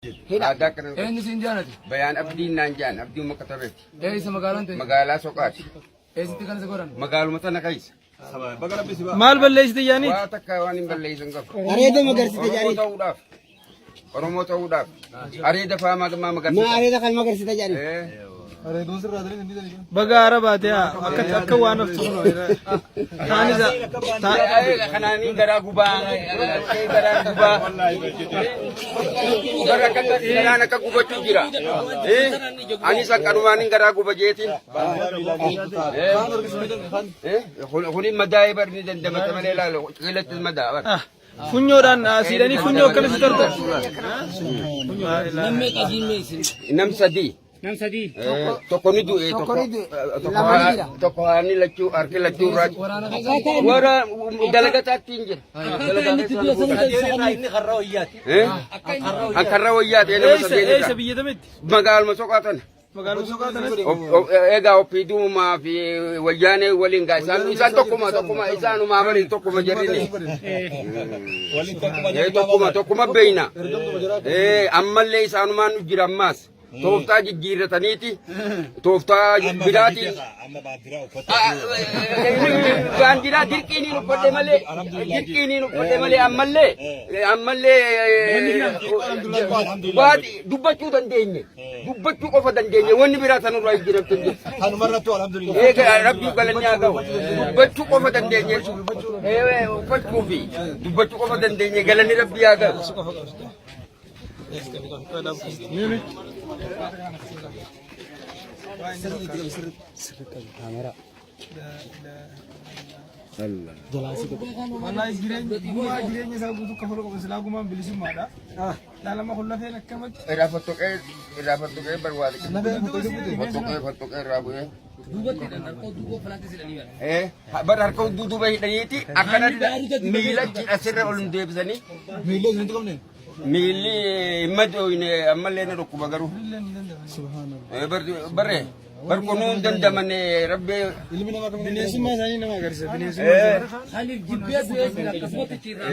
Aadaa akkana. Eenyu siin jaalate? Bayaan Abdiin naan jaan Abdii Ummaka Tabeeti. Eessa magaalaan ta'e? Magaalaa Soqaati. Eessatti kan isa godhan? Magaaluma tana keessa. Maal balleessite jaaniit? Waa takka waan hin balleessin qabu. Areeda magarsite Oromoo jedhanii. ta'uudhaaf. Oromoo ta'uudhaaf. Areeda faa maa Maa magarsita. areeda kan magarsite jedhanii. Baga aara baate haa akka akka waan haftu kunoo. Taan isa Kanaanii garaa gubaa. Garaa gubaa. Bara akka garaan akka gubachuu jira. Anis akkanumaan garaa guba jeetiin. Kuni madaa'ee bar ni dandamata malee laala qiilatti madaa bar. Funyoodhaan siidhanii funyoo akkana si tartan. Nam sadii. Nam sadii. Tokko ni du'e Tokko ni du'e. Lama ni jira. Tokko haani lachuu harki lachuu irraa. Warra dalagataatti hin jira. An karra wayyaati nama Eessa sadeen eessa irraa. biyya tamitti? Magaaluma soqaa tana. Magaaluma soqaa tanatti. Egaa oppiiduumaa fi wayyaanee waliin gaa isaan isaan tokkuma tokkuma isaanumaa waliin tokkuma jarrini. Tokkuma tokkuma beeyna. Ammallee isaanumaan nu jira ammaas. Tooftaa jijjiirrataniiti tooftaa biraatiin. Baandiraa dirqiiniin uffadhe malee dirqiiniin uffadhe malee ammallee ammallee waa dubbachuu dandeenye dubbachuu qofa dandeenye wanni biraa sanurraa hin jiramtu hin jiru. Eega rabbii galanni haa ga'u dubbachuu qofa dandeenye uffachuu fi dubbachuu qofa dandeenye galanni rabbii haa ga'u. Wallahi jireenya gumaa jireenya isaa guutuu kafaluu qaba silaa gumaan bilisummaadha. Laalama kun lafeen akkamatti. Irraa fottoqee irraa fottoqee barbaade. Fottoqee fottoqee irraa bu'ee. Bar harka duuba hidhaniiti akkanatti miila asirra ol deebisanii. Miilli isinitti qabne? Miilli hin madooyne ammallee na dhukkuba garuu. Barre bar kunuu hin dandamane rabbi. Bineensummaa isaanii nama agarsiisa. Bineensummaa isaanii. Khaliif jibbee du'ee jira akkasumatti itti irraa.